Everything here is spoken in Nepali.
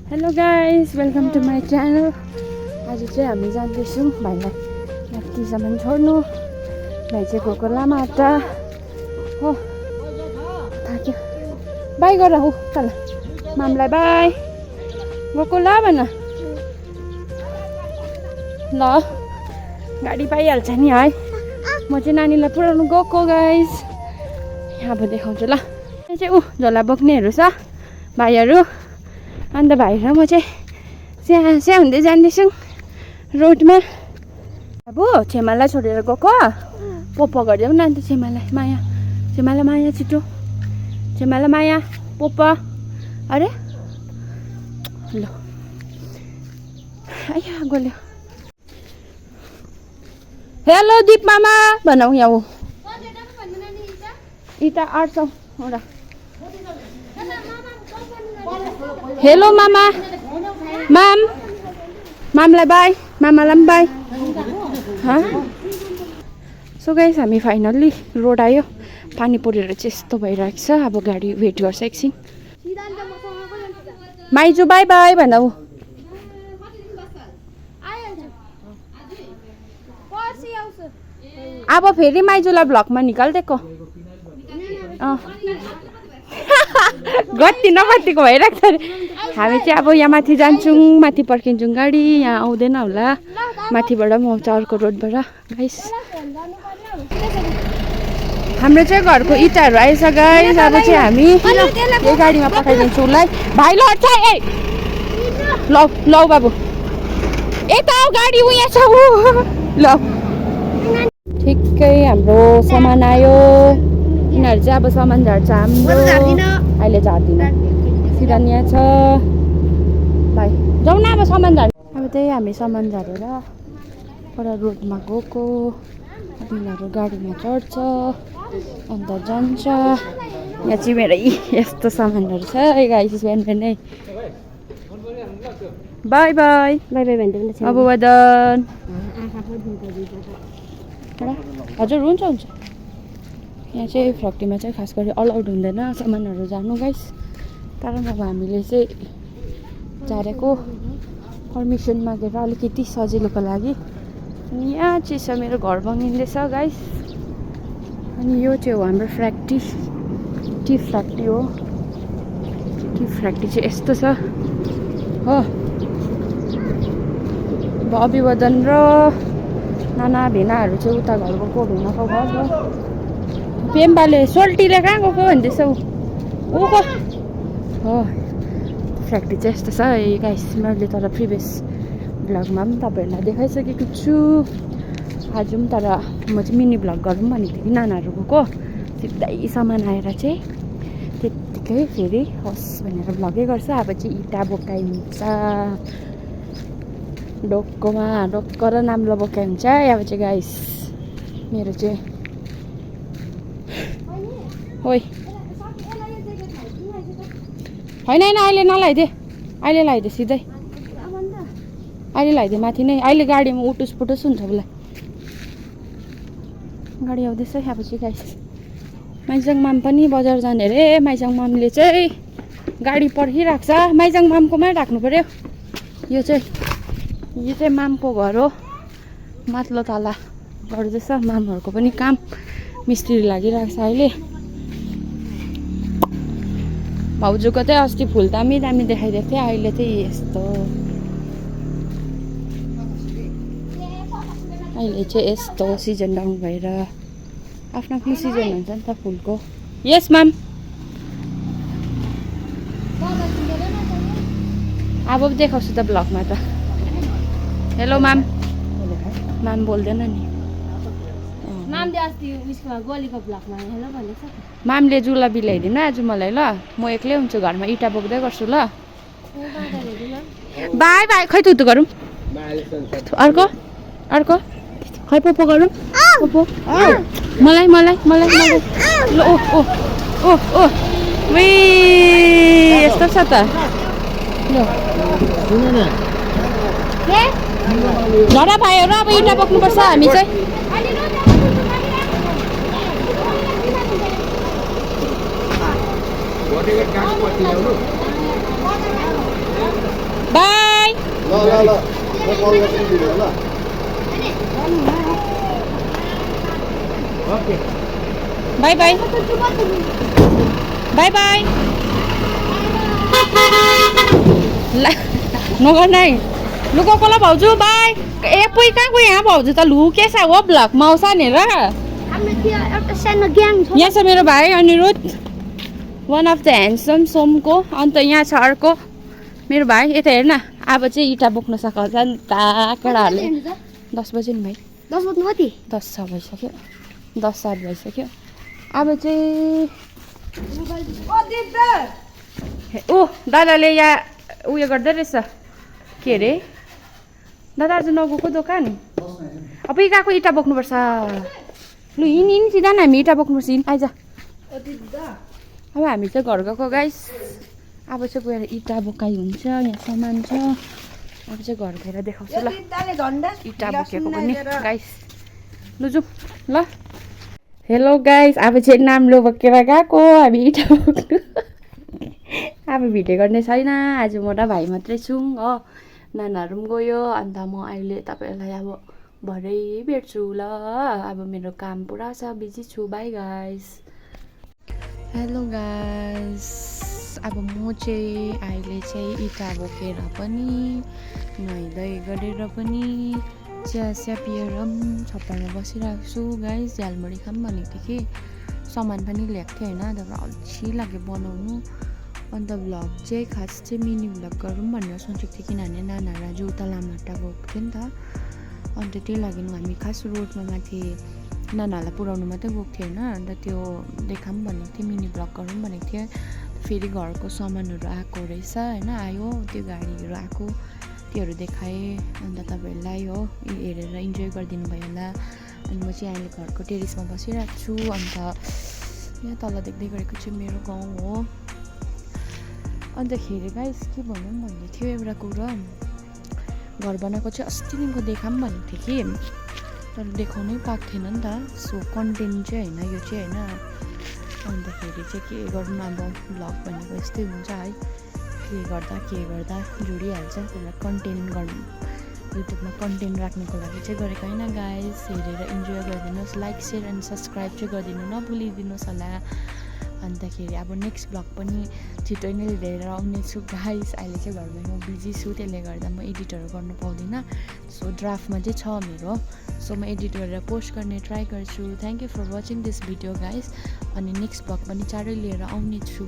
Hello guys, welcome to my channel. आज चाहिँ हामी जाँदैछौँ भाइलाई माथिसम्म छोड्नु। भाइ चाहिँ गएको लामाहट्टा हो, थाक्यो। बाई गर हो तल मामलाई बाई गएको ल भन ल, गाडी पाइहाल्छ नि है। म चाहिँ नानीलाई पुऱ्याउनु गएको गाइस, यहाँ अब देखाउँछु ल। यहाँ चाहिँ झोला बोक्नेहरू छ भाइहरू, अन्त भाइ र म चाहिँ स्या हुँदै जाँदैछौँ रोडमा। अब छेमालाई छोडेर गएको, पोपो गरिदेऊ न अन्त छेमालाई माया, छेमालाई माया छिटो, छेमालाई माया पोपो। अरे ल आइया गल्यो। हेलो दिप मामा भनौँ यहाँ हो। इटा 800 एउटा। हेलो मामा, मामलाई बाई, मामालाई पनि बाई। सो गाइस, हामी फाइनल्ली रोड आयो। पानी परेर चाहिँ यस्तो भइरहेको छ। अब गाडी वेट गर्छ एकछिन। माइजू बाई बाई भनौ। अब फेरि माइजूलाई भ्लगमा निकालिदिएको। गत्ती नगत्तीको भइरहेको छ। हामी चाहिँ अब यहाँ माथि जान्छौँ, माथि पर्खिन्छौँ गाडी। यहाँ आउँदैन होला, माथिबाट पनि आउँछ अर्को रोडबाट। गाइस हाम्रो चाहिँ घरको इँटाहरू आएछ गाइस। अब चाहिँ हामी यही गाडीमा पठाइदिन्छौँ उसलाई। भाइ लड्छ ए, लौ लौ बाबु यता गाडी उयो छ ल। ठिकै हाम्रो सामान आयो। यिनीहरू चाहिँ अब सामान झार्छ हाम्रो। अहिले झार्दिनँ, सिरानिया छ भाइ, जाउँ न अब सामान झार्नु। अब त्यही हामी सामान झारेर पर रोडमा गएको। यिनीहरू गाडीमा चढ्छ अन्त जान्छ। यहाँ चाहिँ मेरो यस्तो सामानहरू छ गाइस। बिहान बिहानै बाई बाई बाई बाई भन्छ अब वदन। हजुर हुन्छ हुन्छ। यहाँ चाहिँ फ्याक्ट्रीमा चाहिँ खास गरी अलाउड हुँदैन सामानहरू झार्नु गाइस। तर अब हामीले चाहिँ झारेको पर्मिसन मागेर अलिकति सजिलोको लागि। अनि यहाँ चाहिँ छ मेरो घर बनिँदैछ गाइस। अनि यो चाहिँ हो हाम्रो फ्याक्ट्री, टी फ्याक्ट्री हो। टी फ्याक्ट्री चाहिँ यस्तो छ हो। अब अभिवादन र नाना भेनाहरू चाहिँ उता घर गएको, भेनाको घर हो। पेम्बाले सोल्टीले कहाँ गएको भन्दैछ ऊ को हो। फ्याक्ट्री चाहिँ यस्तो छ गाइस। मैले तर प्रिभियस भ्लगमा पनि तपाईँहरूलाई देखाइसकेको छु। आज पनि तर म चाहिँ मिनी भ्लग गरौँ भनेको थिएँ कि नानाहरू गएको। सिधै सामान आएर चाहिँ त्यत्तिकै फेरि होस् भनेर भ्लगै गर्छ। अब चाहिँ इँटा बोकाइन्छ डोकोमा, डोक्को र नाम्लो बोकाइन्छ। अब चाहिँ गाइस मेरो चाहिँ ओइ होइन होइन अहिले नलाइदे, अहिले लगाइदे सिधै, अहिले लगाइदे माथि नै। अहिले गाडीमा उटुस पुटुस हुन्छ उसलाई। गाडी आउँदैछ अब चाहिँ गाइस। माइजङ माम पनि बजार जाने रे। माइजङ मामले चाहिँ गाडी पर्खिरहेको छ। माइजङ मामकोमा राख्नु पऱ्यो। यो चाहिँ मामको घर हो। माथिल्लो तला गर्दैछ मामहरूको पनि काम। मिस्त्री लागिरहेको छ अहिले। भाउजूको चाहिँ अस्ति फुल दामी दामी देखाइदिएको थिएँ, अहिले चाहिँ यस्तो। अहिले चाहिँ यस्तो सिजन डाउन भएर आफ्नो आफ्नो सिजन हुन्छ नि त फुलको। यस माम, अब देखाउँछु त ब्लगमा त। हेलो माम, माम बोल्दैन नि। मामले जुलाबी ल्याइदिनु आज मलाई ल। म एक्लै हुन्छु घरमा, इँटा बोक्दै गर्छु ल। By by. खै तुतु गरौँ अर्को अर्को। खै पोपो गरौँ पोपो। मलाई मलाई मलाई मलाई ल। ओ ओ ओ ओ वे यस्तो छ त ल। झरा भाइहरू अब इँटा बोक्नुपर्छ हामी चाहिँ। ल म कल गर्छु नि तिमीलाई ल okay by by by by ला नगर्नु है लु कोला भाउजू बाई ए पुइ कहाँ गयो यहाँ भाउजू त लु के छ हो ब्लगमा आउँछ नि र यहाँ छ मेरो भाइ Anirudh one of the handsome सोमको अन्त यहाँ छ अर्को मेरो भाइ यता हेर्न अब चाहिँ इँटा बोक्न सकाउँछ नि त केटाहरूले 10 बज्यो नि भाइ 10 बज्नु कति 10 छ भइसक्यो 10:07 भइसक्यो अब चाहिँ ओ दादाले यहाँ उयो गर्दै रहेछ के अरे दादा आज नगएको दोकान अब गएको इँटा बोक्नुपर्छ लु हिँड सिधा न हामी इँटा बोक्नुपर्छ हिँड आइज अब हामी चाहिँ घर गएको गाइस अब चाहिँ गएर इँटा बोकाइ हुन्छ यहाँ सामान छ अब चाहिँ घर गएर देखाउँछु ल इँटा बोकेको पनि गाइस लु जाउँ ल हेलो गाइस अब चाहिँ नाम्लो बोकेर गएको हामी इँटा बोक्नु अब भिडियो गर्ने छैन आज म र भाइ मात्रै छौँ हो नानाहरू पनि गयो अन्त म अहिले तपाईँहरूलाई अब भरै भेट्छु ल अब मेरो काम पुरा छ बिजी छु बाई गाइस हेलो गाइस अब म चाहिँ अहिले चाहिँ इँटा बोकेर पनि नुहाइधुवाइ गरेर पनि चिया पिएर पनि छप्परमा बसिरहेको छु गाइस झ्यालमुरी खाऊँ भनेको थिएँ कि सामान पनि ल्याएको थिएँ होइन तर अल्छी लाग्यो बनाउनु अन्त भ्लग चाहिँ खास चाहिँ मिनी भ्लग गरौँ भनेर सोचेको थिएँ किनभने नानाहरू आज उता लामाहट्टा गएको थियो नि त अन्त त्यही लागि हामी खास रोडमा माथि नानाहरूलाई पुऱ्याउनु मात्रै गएको थियो होइन अन्त त्यो देखाऊँ भनेको थिएँ मिनी भ्लग गरौँ भनेको थिएँ फेरि घरको सामानहरू आएको रहेछ होइन आयो त्यो गाडीहरू आएको त्योहरू देखाएँ अन्त तपाईँहरूलाई हो हेरेर इन्जोय गरिदिनु भयो होला अनि म चाहिँ अहिले घरको टेरेसमा बसिरहेको छु अन्त यहाँ तल देख्दै गरेको चाहिँ मेरो गाउँ हो अन्तखेरि गाइस के भनौँ भन्ने थियो एउटा कुरा घर बनाएको चाहिँ अस्तिदेखिको देखाऊँ भनेको थिएँ कि तर देखाउनै पाएको थिएन नि त सो कन्टेन्ट चाहिँ होइन यो चाहिँ होइन अन्तखेरि चाहिँ के गर्नु अब भ्लग भनेको यस्तै हुन्छ है के गर्दा जोडिहाल्छ त्यसलाई कन्टेन्ट गर्नु युट्युबमा कन्टेन्ट राख्नुको लागि चाहिँ गरेको होइन गाइस हेरेर इन्जोय गरिदिनुहोस् लाइक सेयर एन्ड सब्सक्राइब चाहिँ गरिदिनु नभुलिदिनुहोस् होला अन्तखेरि अब नेक्स्ट भ्लग पनि छिटो नै लिएर आउनेछु गाइस अहिले चाहिँ घरमा म बिजी छु त्यसले गर्दा म एडिटहरू गर्नु पाउँदिनँ सो ड्राफ्टमा चाहिँ छ मेरो सो म एडिट गरेर पोस्ट गर्ने ट्राई गर्छु thank you for watching this video guys अनि नेक्स्ट भ्लग पनि चाँडै लिएर आउनेछु